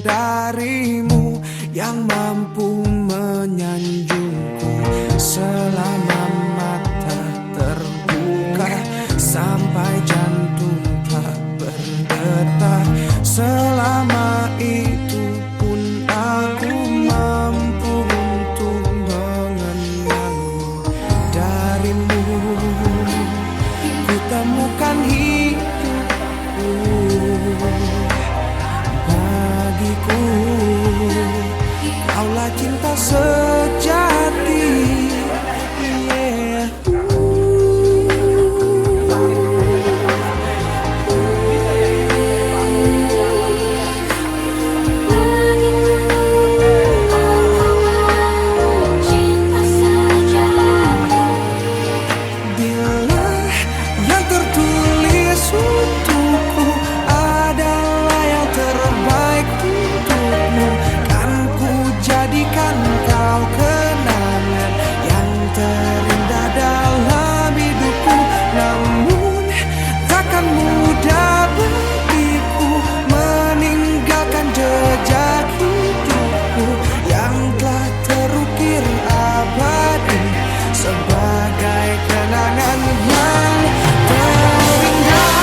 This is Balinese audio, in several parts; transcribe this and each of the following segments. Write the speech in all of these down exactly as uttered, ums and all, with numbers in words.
darimu yang mampu menyanjungku selama mata terbuka, sampai jantung tak berdetak. Selama itu pun aku mampu untuk mengenalmu. Darimu ku temukan hidupku. Bagiku kaulah cinta sejati. Yeah. Bila yang tertulis untukku adalah yang terbaik untukmu, kan ku jadikan kau kenangan yang terindah dalam hidupku. Namun takkan mudah bagiku meninggalkan jejak hidupku yang telah terukir abadi sebagai kenangan yang terindah.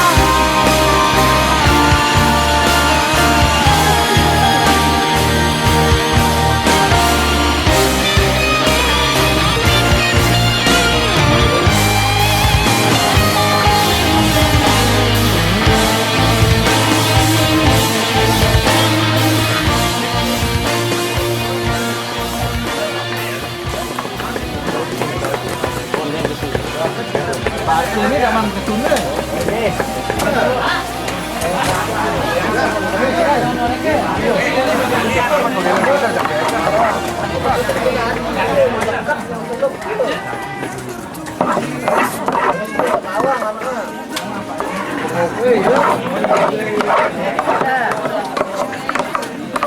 Ini zaman kecilnya.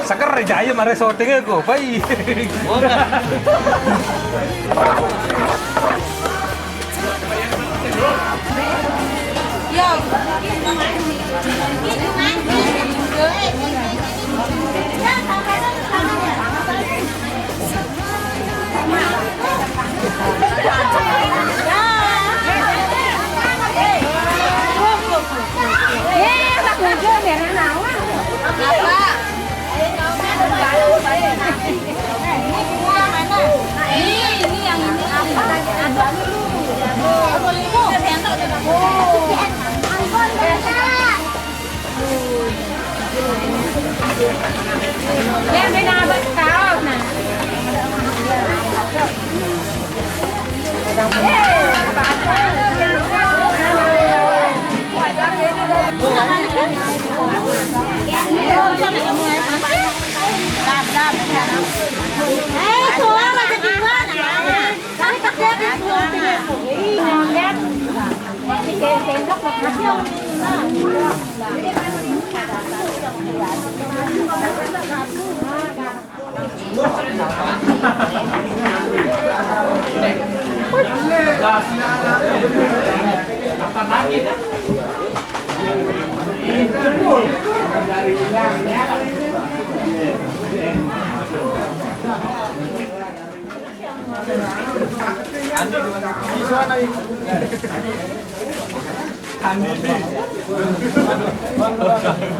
Seger aja ayo mari syutingnya kok, baik.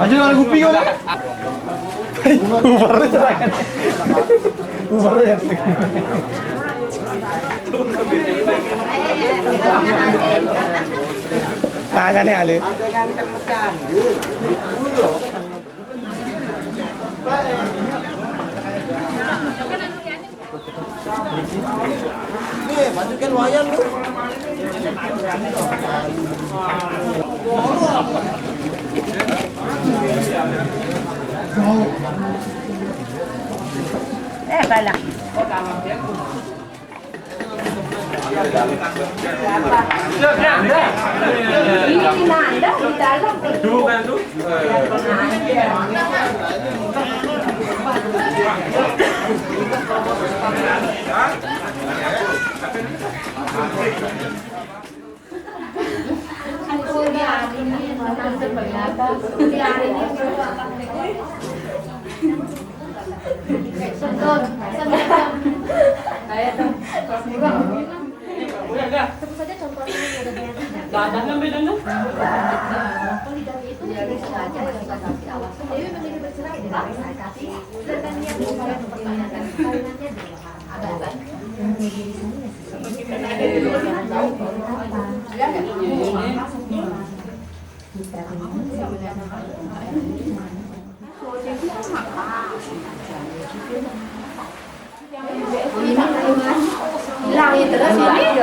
Anjir, ada kuping kau dah. Ubar ya. Ubar ya. Tangannya, Ali. Nih, masukin wayang lu. Eh, balak. Ini di mana? Di dalam. Dulu kan tuh. Sebut saja contohnya yang ada di atas. Poligami itu dia sengaja yang kita kasih alasan Dewi memilih bercerai dengan Rizky, sedangkan dia memilih mempertanyakan persaingannya dengan Abang. Hilang itu terus ini.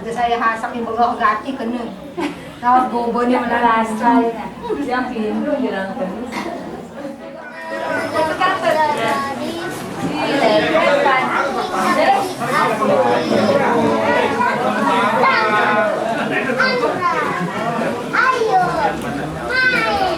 Ada saya hasak di bengkok gati kena. Tahu bobo ni malah rasa. Yang pintu hilang terus. Ayo, main.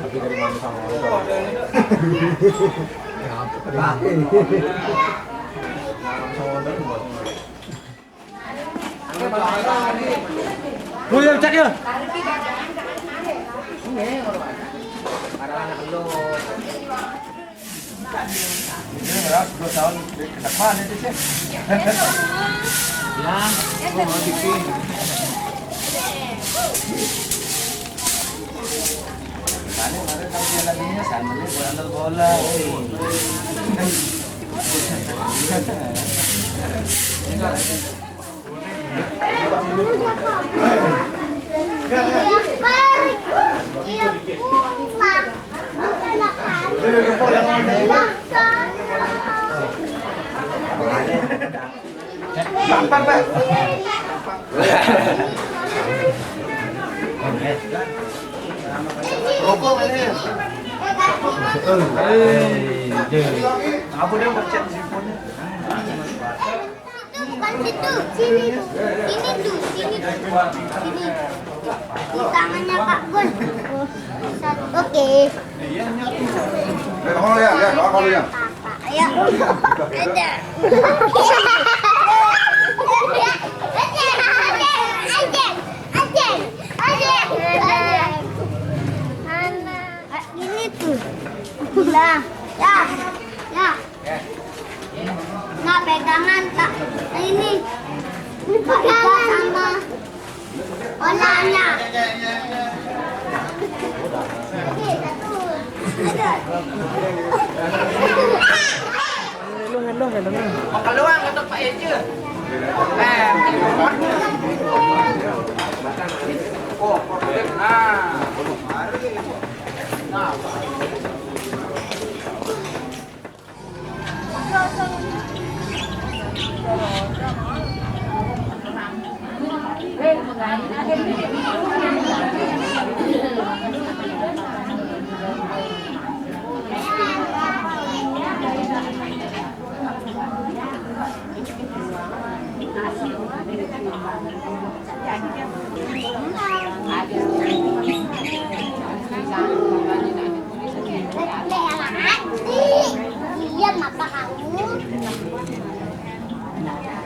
Tapi dari mana sama orang? Mana sama orang? Lu yang cek ya? Ini ya, dua tahun ke depan itu sih. Ya, gua mau bikin. Mana, mana kalau dia lagunya sama dia, gua handle bola. Rokok ini. Hei, dia. Apa dia macam sipon ni? Itu bukan situ, sini tuh. Ini tuh, sini tuh. Sini. Di tangannya Kak Gun. Oke. Eh, kamu lihat, lihat, kamu lihat. Ayo. Ada. Mana? Ini tuh. Lah. Ya. Ya. Nah, pegangan tak ini. Pegangan sama bolanya. Hello, hello, hello. Makaluang kata Pak Eja. Eh, oh, nah. Nah. Iya, apa kamu?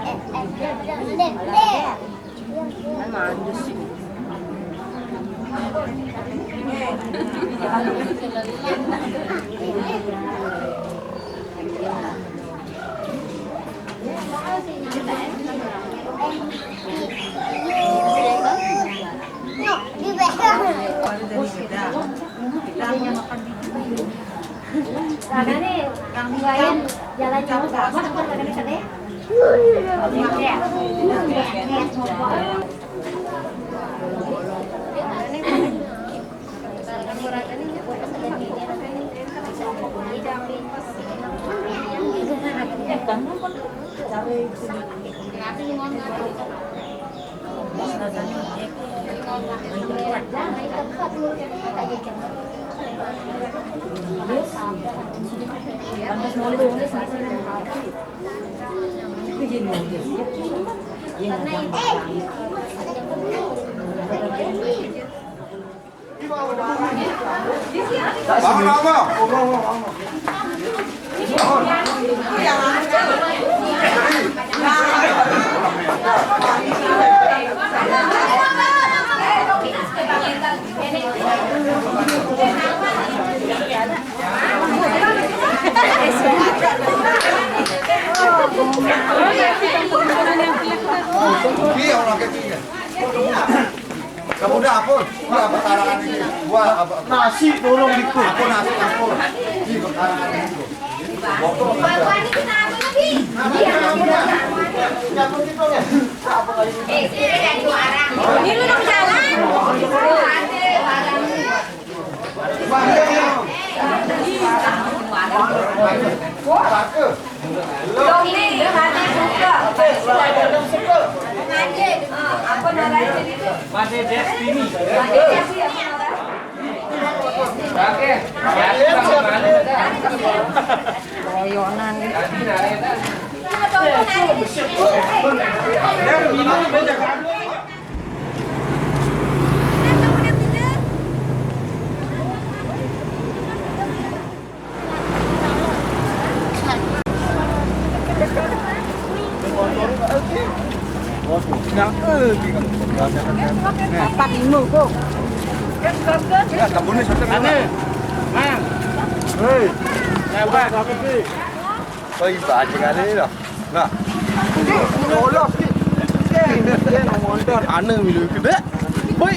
Eh, eh, eh, eh, eh. Kan manja sih. Karena nih, Kang Wayan jalan jauh sama seperti tadi. Bangun, bangun. Iya, orang kecil. Kamu dapur, gua apa karangan ini? Gua apa? Nasi tolong dikit. Aku nasi campur. Ini karangan ini. Ini lu dong jalan. Koyonan. Empat lima kok. Hei. Kau iba aja kali lah. Nah. Lolos ni. Dia nak mondar. Ana milu kedek. Hoi.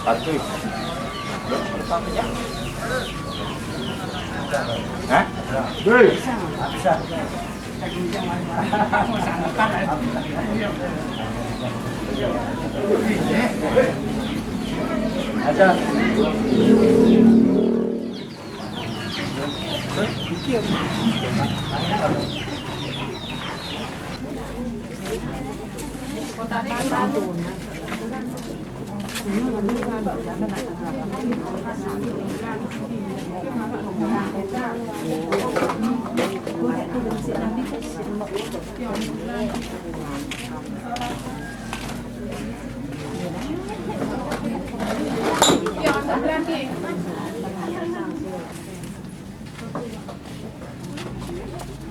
Satu. Hah? Hei. Ada.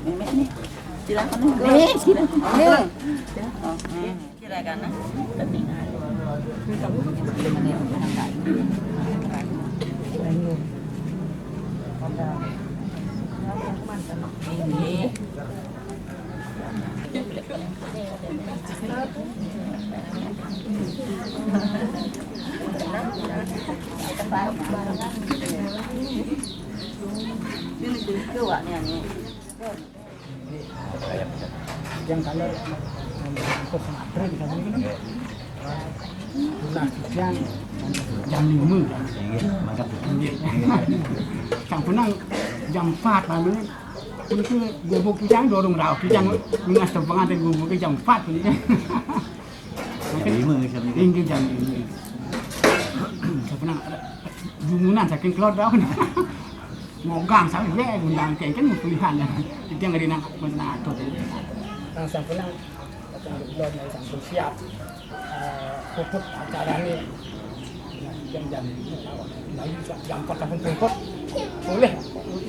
Nenek nih, silakan nih. Nih, silakan. Nih. Silakan, nah. Ini. Ini juga, nih, nih. Yang kalau aku kemarin kan ini kan, nah, jam, jam lima. Iya, mantap. Iya. Sampunang jam empat lalu. Itu gubuk kita dorong rau kita ngas tempat gubuk jam empat ini. Lima jam lima. Inggih jam lima. Sampun jumunan saking keluar tahun. Mogang sawi ya, ngundang kengken musuhan ya. Iki ngeri nang pun atur. Nang sampun nang, sampun keluar, nang sampun siap. Eh, puput acarane. Jam-jam ini, lagi jam empat sampun puput. Boleh.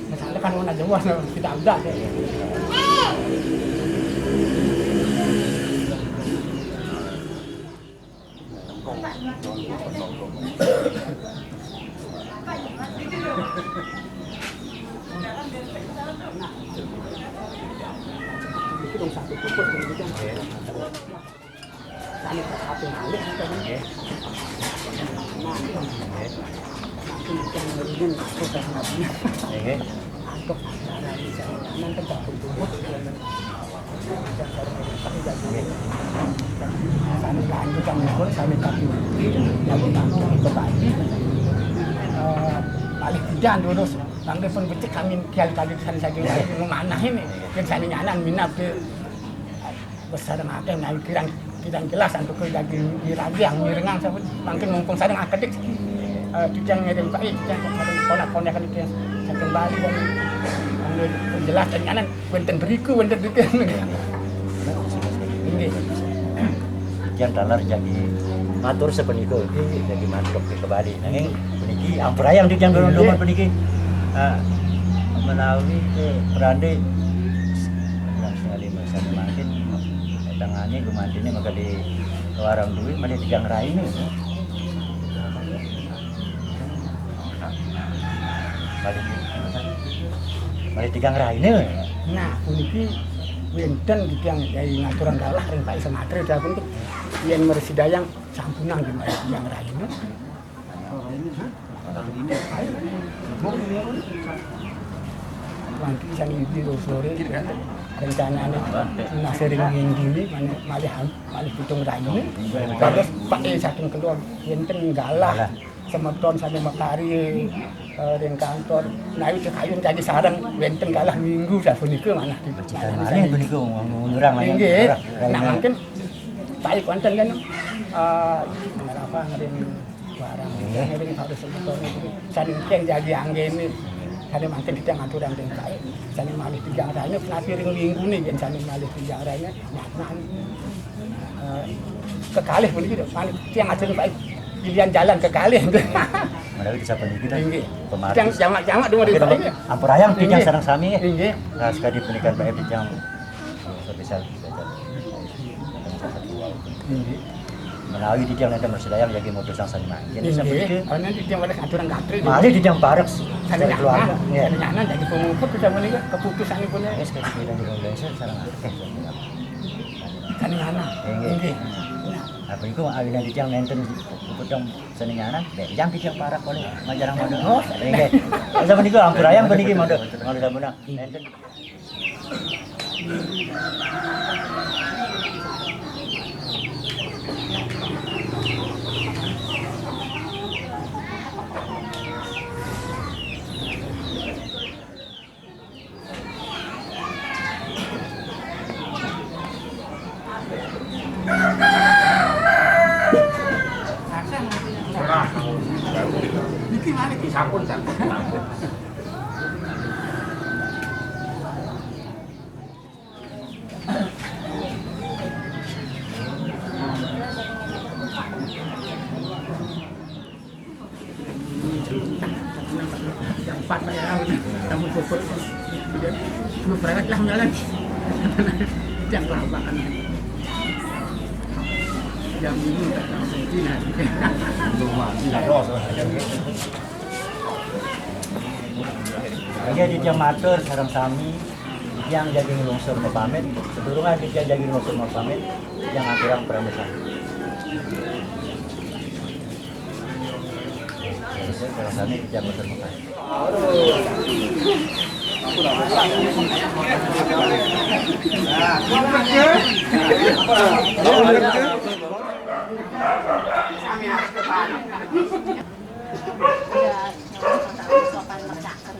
Misalnya kan mau aja, wah, kita udah. Itu dong satu puput, kemudian satu malih, kan? Nggih. Nah, nanti yang ngeriin aku kan. Nggih. Aku acara di sana, nanti gabung puput. Sami lanjut kami pun, sami kaki. Lalu kami ke Bali. Eh, balik hujan terus. Nanti pun becek kami kali-kali di sana saja. Mau mana ini? Di sana nyanan minat ke besar mata, nah, kirang, kirang jelas antuk ke daging miragi yang mirengang sabut. Mungkin mumpung saya nggak kedik. Eh, titiang ngiring Pak, eh, titiang konek-konek kan titiang saking Bali dan jelas dan nyanan. Wonten beriku, wonten beriku. Nggih. Jan taler jagi matur sapunika, jagi matur ke Bali. Nanging puniki ampurayang titiang dulur-dulur puniki. Ah, menawi ke Prande langsung ali mangkin tangane gumantine maka di warang duwi malih tigang raine. Malih, malih tigang raine. Nah, puniki wonten titiang Yai ngaturang galah ring Pak Samatra dawuh puniki. Yen mresidayang sampunang nggih malih tigang raine. Wangki sani ibi sore rencanane nah sering nginggili malih, malih pitung raine. Terus Pak, eh, saking keluar wonten galah. Semeton sami makari, eh, ring kantor. Nah, itu kayun jadi sareng wonten galah minggu sapunika manah di Cikan malih punika ngundurang malih. Inggih. Nah, mungkin baik wonten kan, eh, apa, ngiring barang, ngiring harus semeton itu. Sani mungkin jadi anggene. Sani mungkin kita ngaturang ring baik. Sani malih tigang raine, nanti ring minggu nih, yen sani malih tigang raine. Nah, nah, eh, kekalih puniki, Pak. Tiang ajeng, Pak, pilihan jalan kekalih. Menawi disapa niki, nggih. Pemaris. Tiang jamak-jamak dulu, Pak, nggih. Ampurayang titiang sareng sami, nggih. Nah, sekali pernikahan Pak Edi yang spesial. Nggih. Menawi titiang nenten mresidayang jagi mutusang sami mangkin. Nggih. Sapunika. Ana titiang oleh aturan katri. Malih titiang parek sami keluarga. Nggih. Sami nyanan dadi pemuput kita menika keputusanipun. Wis, kali kita di Indonesia sareng akeh. Sani nyanan. Nggih. Nggih. Nah. Apa iku awinan titiang nenten pedang sani nyanan, béjang titiang parak oleh majarang modal. Oh, nggih. Sampun niku ampurayang puniki modal. Modal sampun nenten. Niki malih niki. Sampun, sampun, sampun. Empat, Pak, ya. Kamu puput. Lu berangkat lah jalan. Jangan kelabakan. Jam ini tak tahu sih, nah. Belum mati, dah, Ros. Oke, di jam matur sareng sami, yang jadi ngelungsur mau pamit, sedurunge di jam jadi ngelungsur mau pamit, yang aturang pramesah. Terus, kalau sana kita berterima kasih. Ya, sopan mercakan.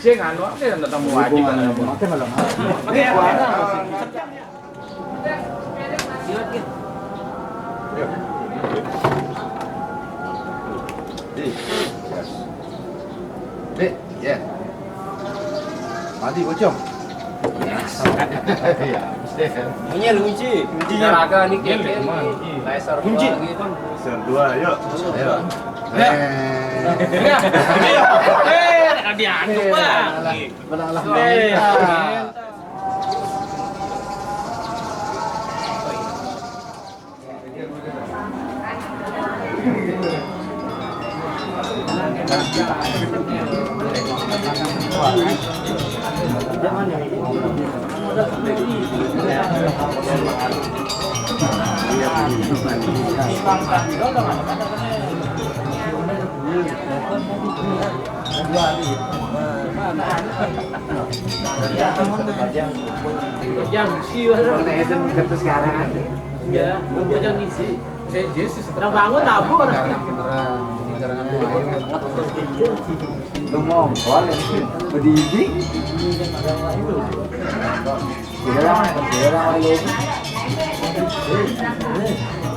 Sing anu, apa yang tetap mau wajib? Dik, ya. Mati bocong. Iya. Kunci lu kunci. Kuncinya raga nih, kayak ini. Laser kunci. Laser dua, yuk. Ayo. Ya. Eh. Ya. Eh, tadi anu, Bang. Benar lah. Eh. Jam sih, mana itu sekarang? Ya, lu jangan ngisi. Saya Yesus. Udah bangun, tabur. Jangan beneran. Jangan beneran. Lu ngomong, berdiri. Iya, iya, iya.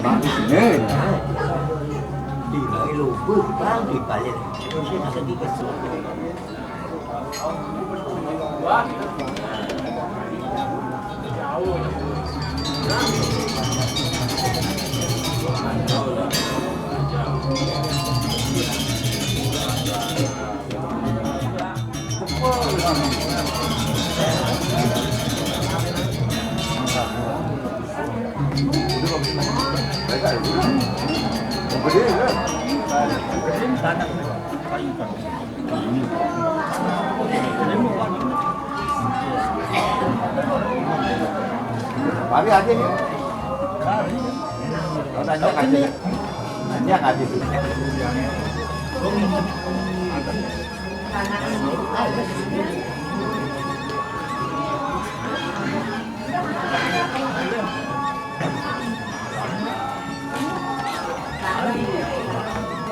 Bang, di sini. Di sini, lu, Bang, di balik. Terus dia masuk di kesel. Mari aja nih. Kalau tanya aja. Tanya aja.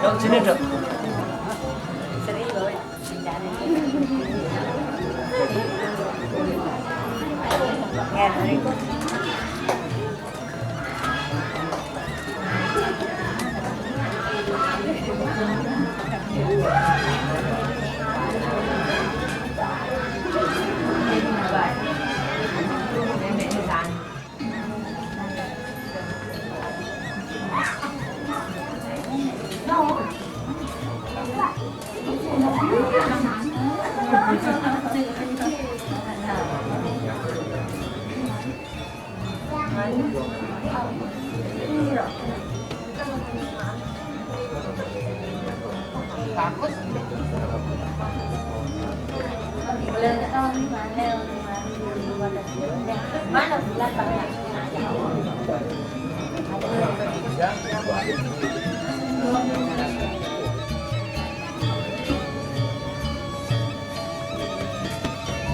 Dok, sini, Dok.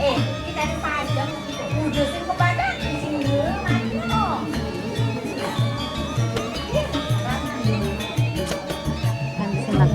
Eh, kita ada sajam. Udah sing kepada di sini dulu, mati loh. Kan seneng.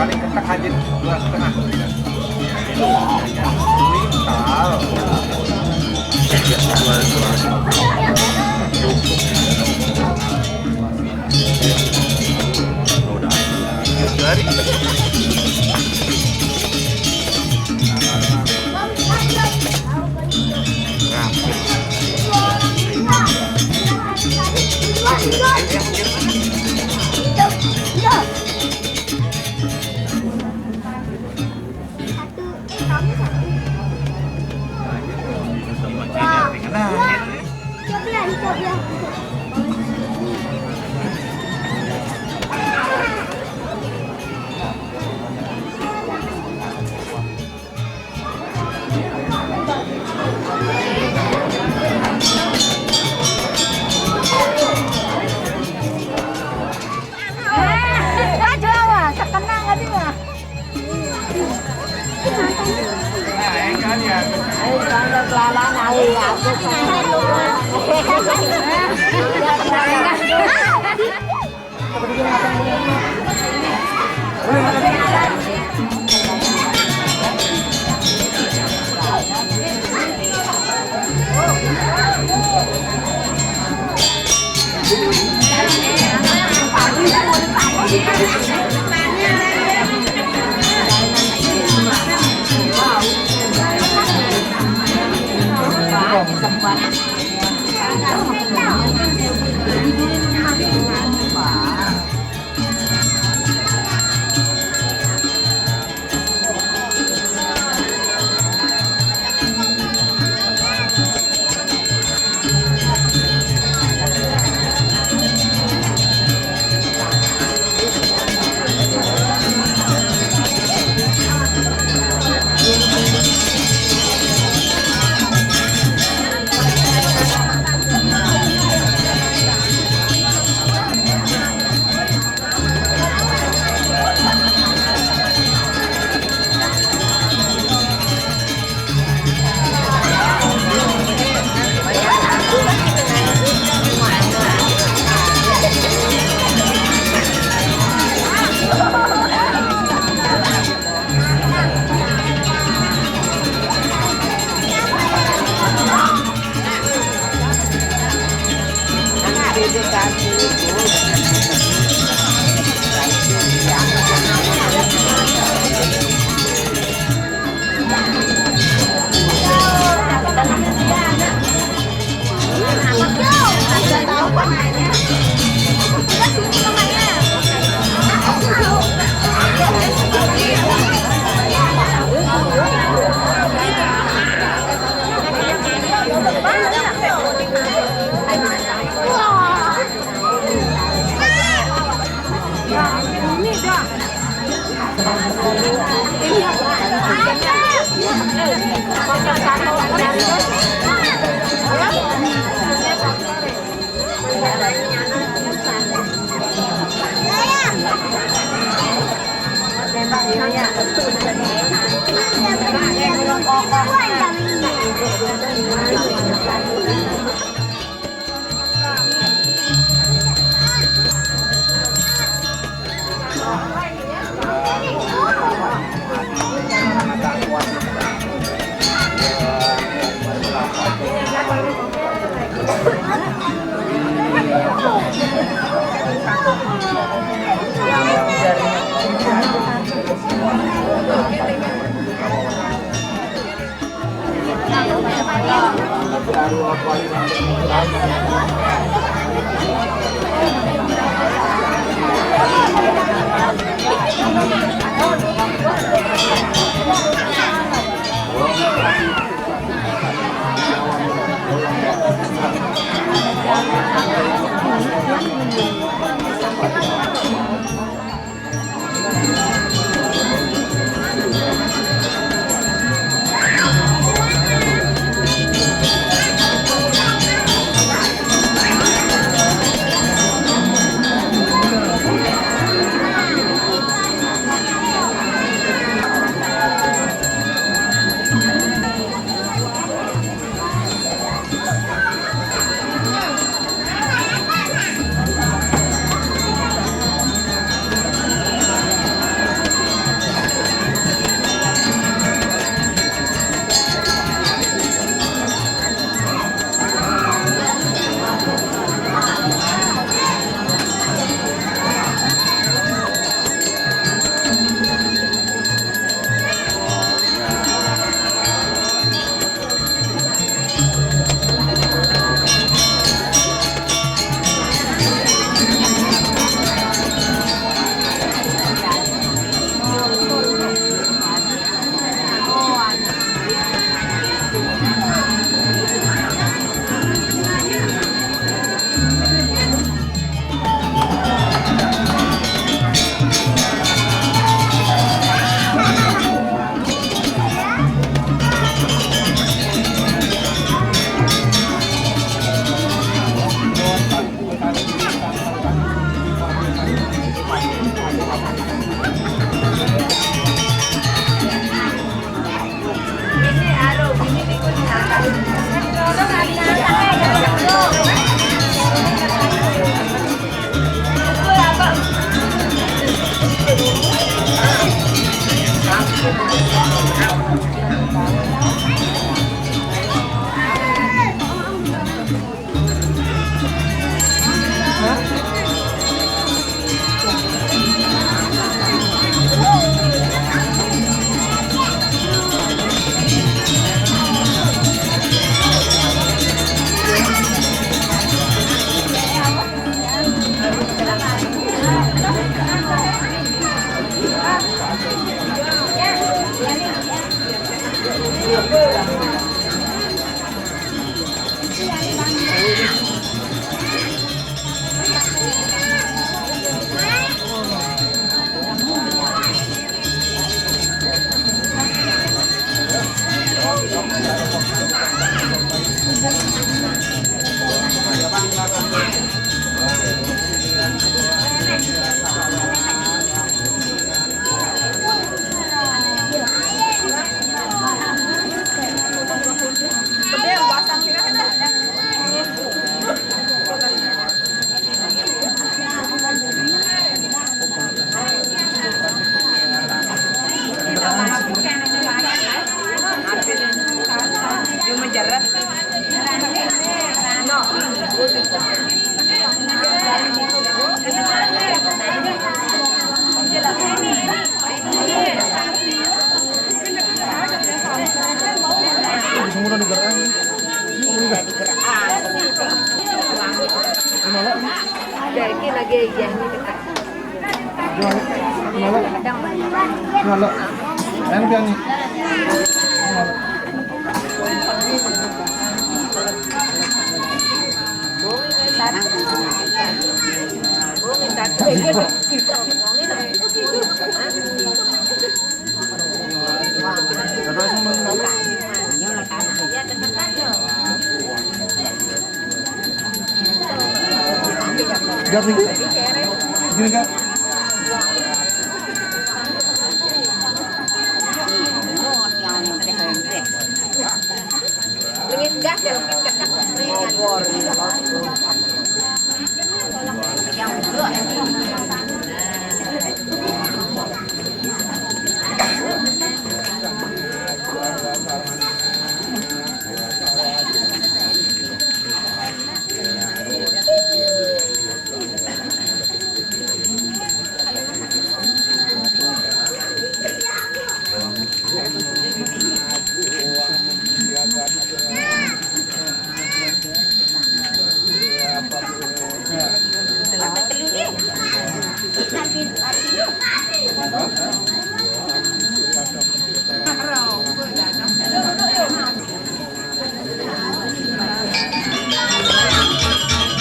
Paling ketek aja dua setengah. Kuintal. Dari. Satu, eh, kamu satu. Wah. Coba, coba. Jadi lagi ya ini kita. Ngalo. Ngalo. Ayan, pian ni. Gak, Rik. Gini, Kak.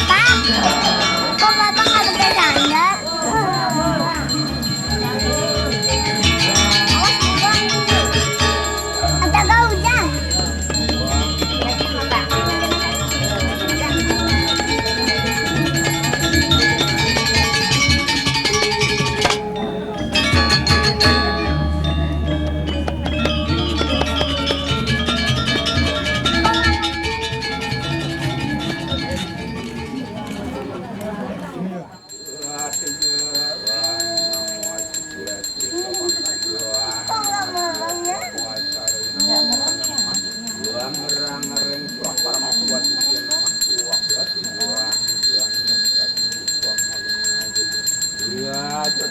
Pak, kok Bapak nggak pakai sandal? Ada gak hujan?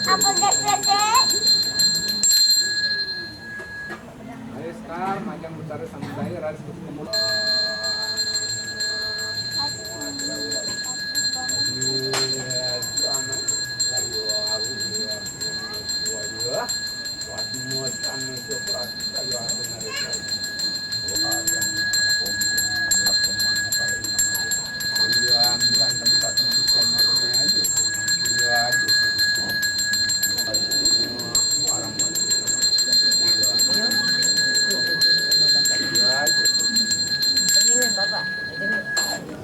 Apa, Dek, Dek? Ayo, Sekar, Majang Utara sama saya, Raris Kusumo.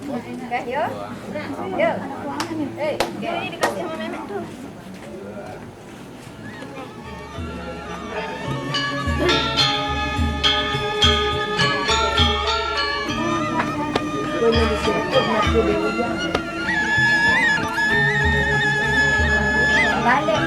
Oke, yuk. Yuk. Eh, ini dikasih sama nenek tuh. Balik.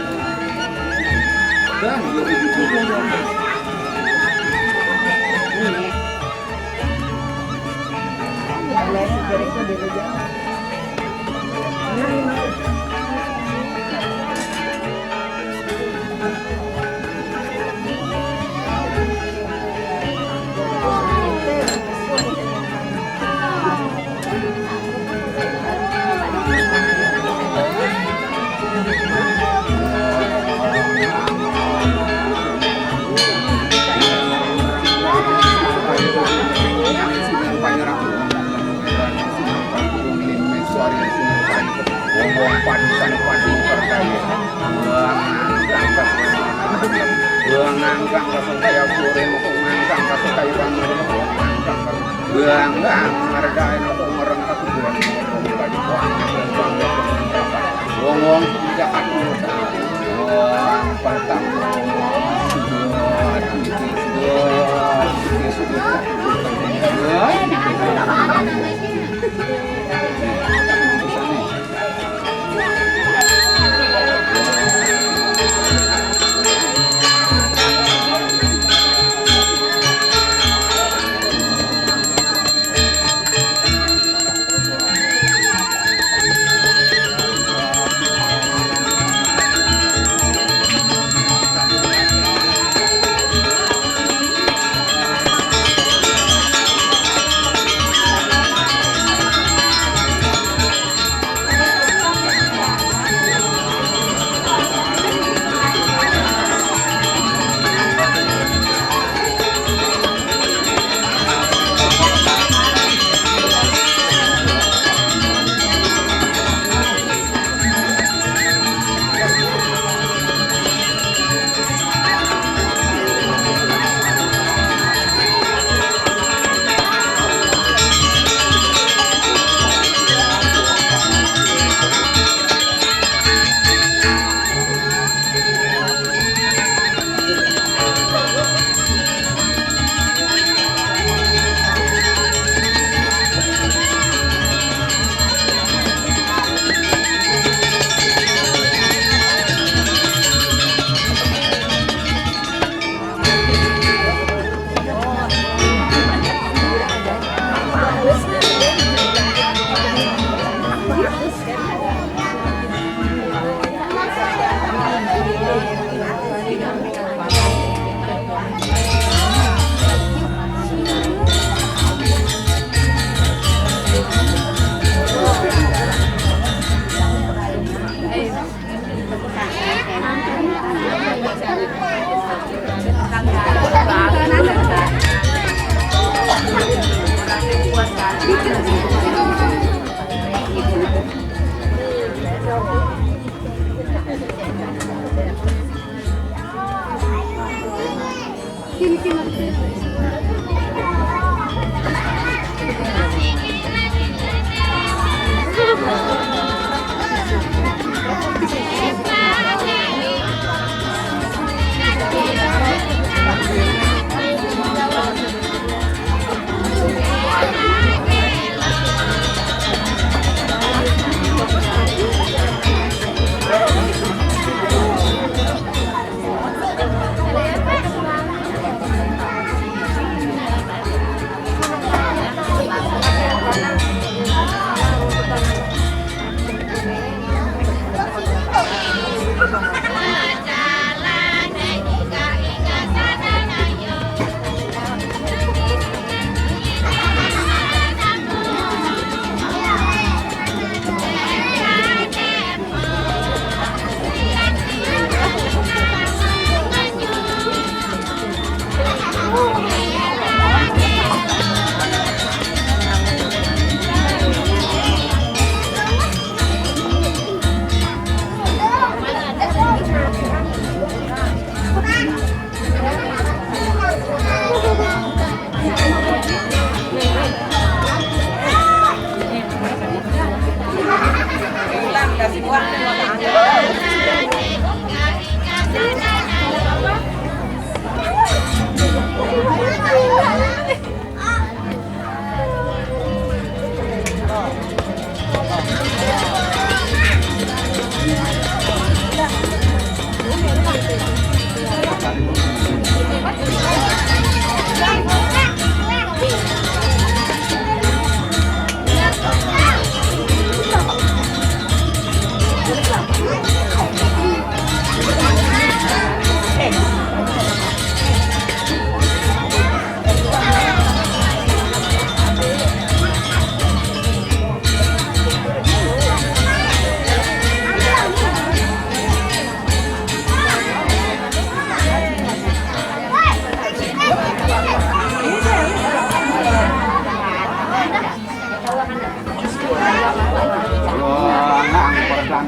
Wah, anak yang pada datang,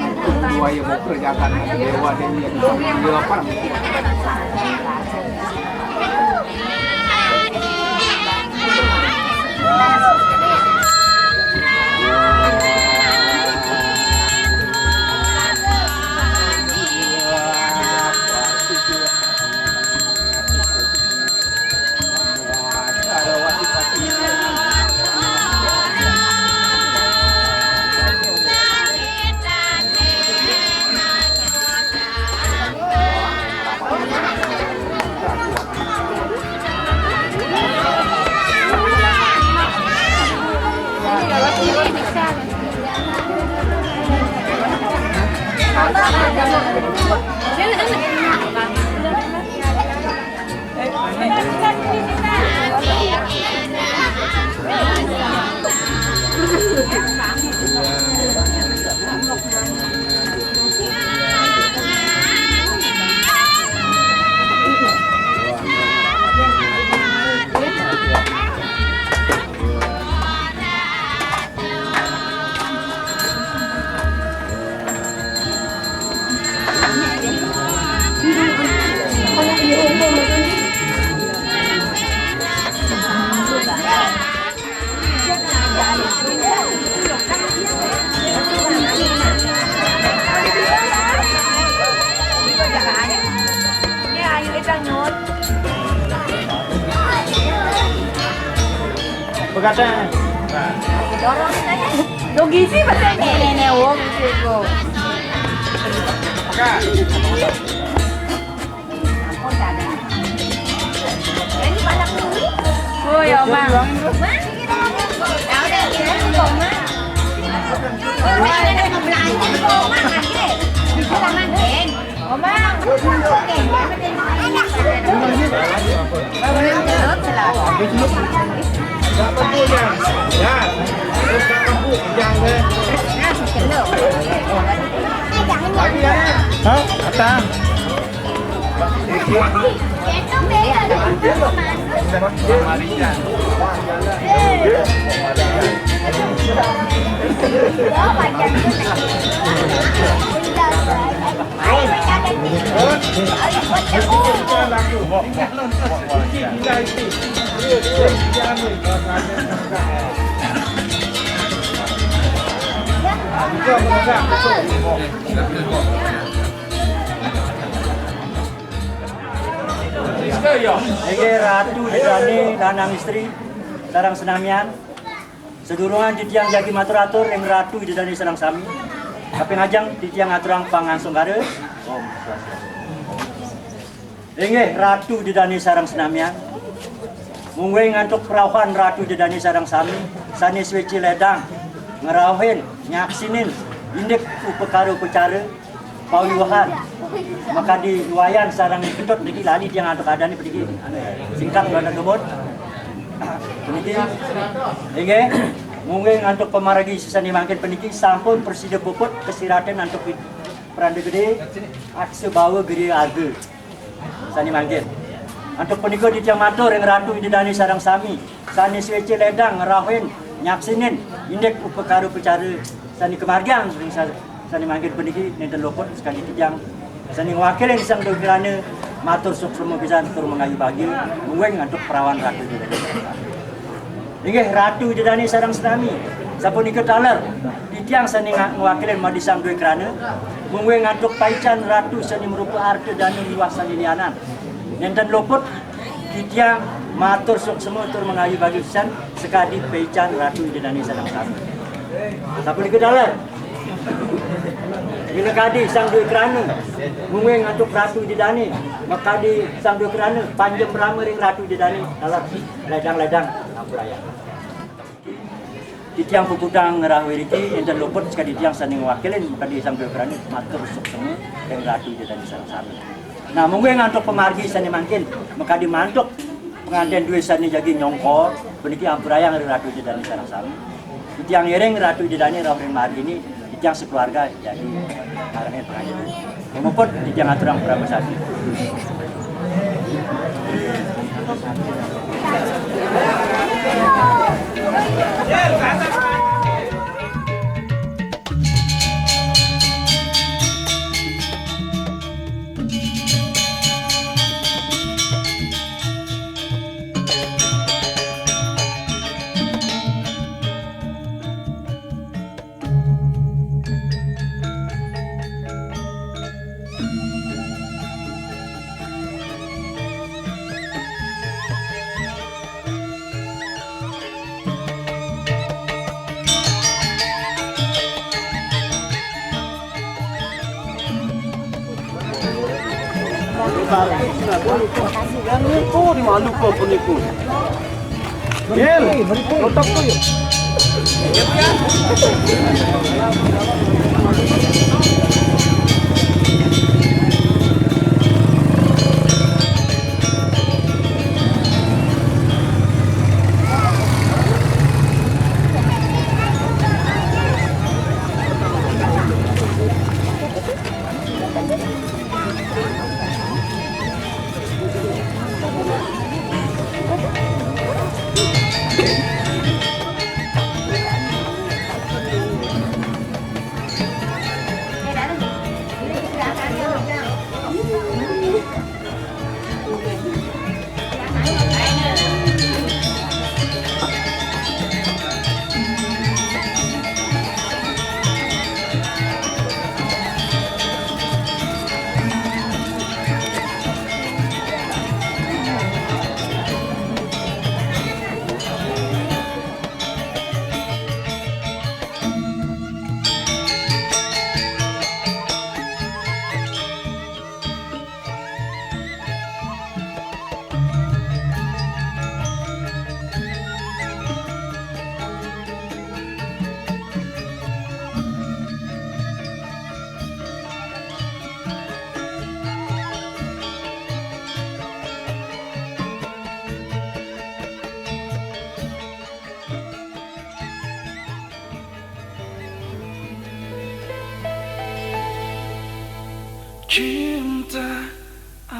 buaya mau kerjakan dewa dewi yang bisa menggila perang. Begadang. Lo gizi bahasa ini. Nenek, nenek, wong, gizi, wong. Oh, ya, Mang. Mang, kita ngomong. Ya udah, kita ngomong, Mang. Mang, ada yang belanja, Mang, aja. Kita makan. Oh, Mang. Oke. Ya. Hah? Kata. Inggih Ratu Ida Dane, lanang istri, sareng senamian. Sadurungan titiang jagi matur-atur ring Ratu Ida Dane sareng sami. Kaping ajeng titiang aturang pangansung kara. Om Swastiastu. Inggih Ratu Ida Dane sareng senamian. Mungguing antuk parauhan Ratu Ida Dane sareng sami sane suweci ledang ngrauhin, nyaksinin indik upakara upacara pawiwahan makadi Wayan sareng Ketut niki lali tiang antuk adane puniki. Singkat banget kebon. Puniki inggih mungguing antuk pamargi sane mangkin puniki sampun prasida puput kasiratin antuk pranda gede aksa bawa gede arga. Sane mangkin. Antuk punika titiang matur ring Ratu Ida Dane sareng sami, sane suweci ledang ngrauhin, nyaksinin indik upakara upacara sane kamargiang ring sa-, sane mangkin puniki nenten luput sakadi titiang sane ngwakilin Sang Dwi Krana matur suksma pisan tur mangayu bagia mungguing antuk parauhan Ratu Ida Dane sareng sami. Inggih Ratu Ida Dane sareng sami. Sapunika taler titiang sane nga-, ngwakilin Madisang Dwi Krana mungguing antuk paican Ratu sane marupa arta dana miwah sane lianan. Nenten luput titiang matur suksma tur mangayu bagia pisan sakadi paican Ratu Ida Dane sareng sami. Sapunika taler minakadi Sang Dwi Krana mungguing antuk Ratu Ida Dane makadi Sang Dwi Krana panjem rama ring Ratu Ida Dane taler. Ledang-ledang ampurayang. Titiang puputang ngrauh iriki nenten luput sakadi titiang sane ngwakilin makadi Sang Dwi Krana matur suksma ring Ratu Ida Dane sareng sami. Nah, mungguing antuk pamargi sane mangkin makadi mantuk panganten due sane jagi nyongkor puniki ampurayang ring Ratu Ida Dane sareng sami. Titiang ngiring Ratu Ida Dane rauh ring margine, titiang sakeluarga jagi ngarengin panganten. Pamuput titiang aturang parama santi. Niku di malu kok niku. Gel, tutup tuh yuk.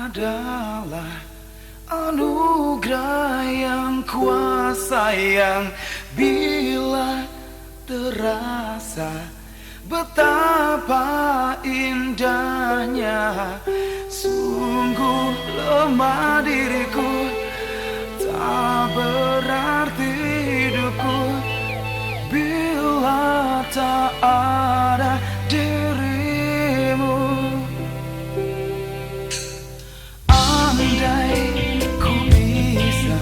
Adalah anugerah yang kuasa yang bila terasa betapa indahnya. Sungguh lemah diriku, tak berarti hidupku bila tak ada dirimu. Andai ku bisa,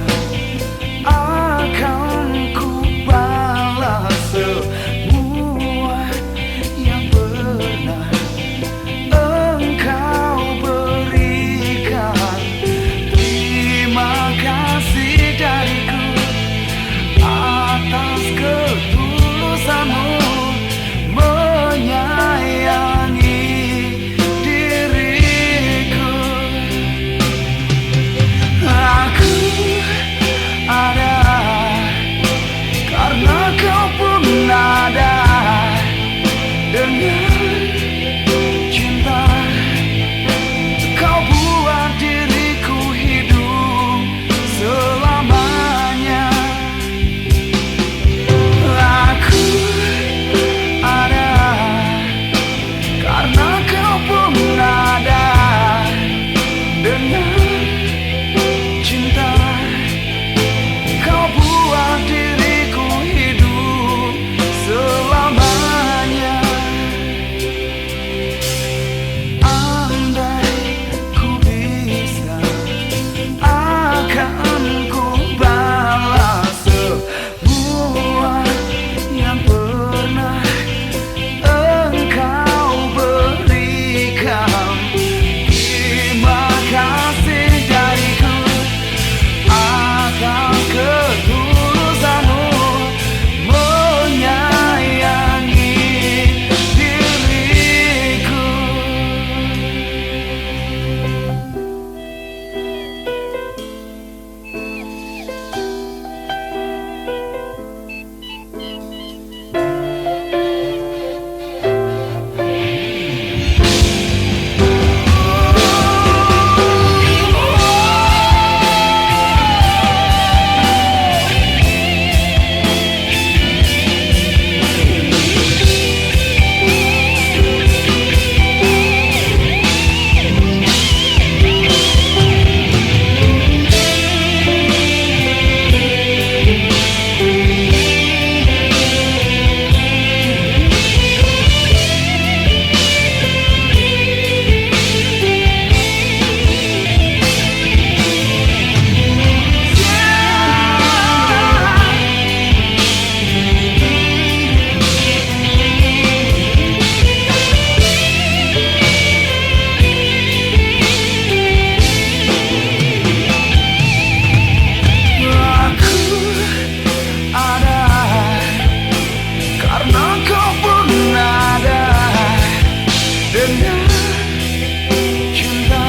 akan ku balas semua yang pernah engkau berikan. Terima kasih dariku atas ketulusanmu menyayangi diriku. Aku ada karena kau pun ada, dengan cinta kau buat diriku hidup selamanya. Aku ada karena kau pun ada, dengan cinta kau buat diriku hidup selamanya. Andai ku bisa, akan ku balas semua yang pernah engkau berikan. Terima kasih dariku atas ketulusanmu menyayangi diriku. Aku ada karena kau pun ada, dengan cinta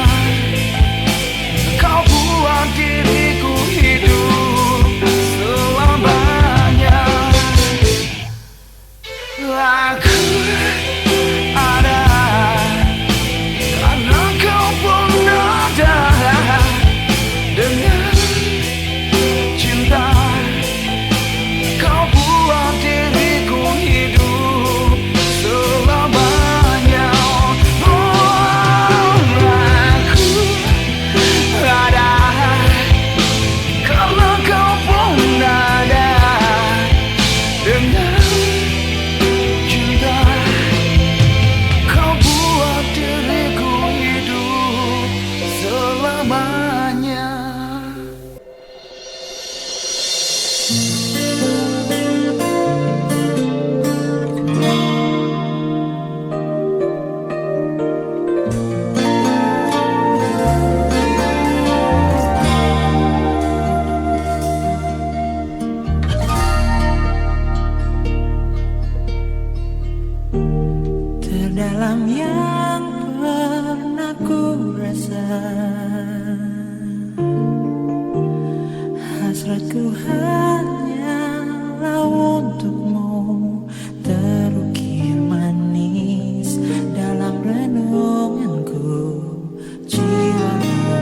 kau buat diriku hidup selamanya. Aku ada karena kau pun ada, dengan cinta kau buat diriku hidup selamanya. Oh, aku ada karena kau pun ada, dengan cinta kau buat diriku hidup selamanya. Terdalam yang pernah ku rasa, hasratku hanyalah untukmu, terukir manis dalam renunganku. Jiwamu